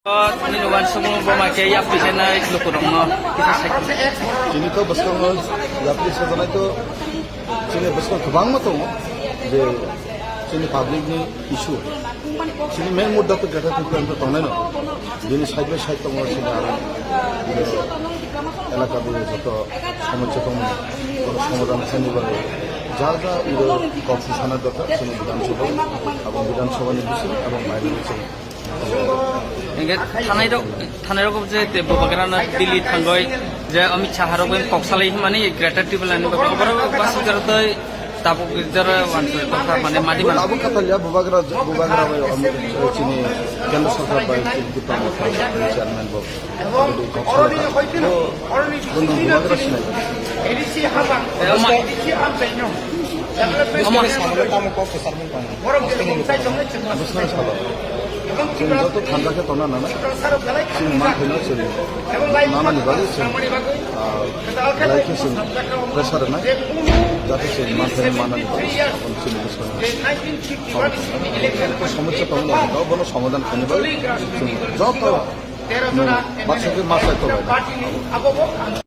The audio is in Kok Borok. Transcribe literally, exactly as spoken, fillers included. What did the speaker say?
Nini uansukmung boma khe yapri khe nai lukurokno kisa sai. Chini to bwskango yapri sajanai to chini bwskang kwbangma tongo je chini public ni issue. Chini main mudda to Greater Tipraland to tongnai no. Bini side by side tongo chini aro elaka bini joto somosya tongo. Kono somadhan khaini bagwi ja ja iro kok sana dorkar chini Bidhan Sabha, abang Bidhan Sabha ni bising, abang mairani bising. Hingke thanai rok, thanai rok je te Bubagra na Delhi thangoi je Amit Shah rok ben kok salai himani Greater Tipraland ni bagwi borok basi jaro toi tabuk jaro wansu tokha mane madi mana. Abo khatalya Bubagra, Bubagra bai Amit, chini Kendra Sarkar bai chini Deepak Murkha chairman bo. Bo, bo Bubagra sinai. Ama, ama. Bwswk salo. Chwng joto thansa khe tongna nana. Chini manthai no chwng nanani bagwi chwng, ah, belai khe chwng pressure rwnai. Jate chwng manthai no manani bagwi chwng bwswk somosya tongmani, bono somadhan khaina bagwi chwng joto baksa khe ma chai tongnai.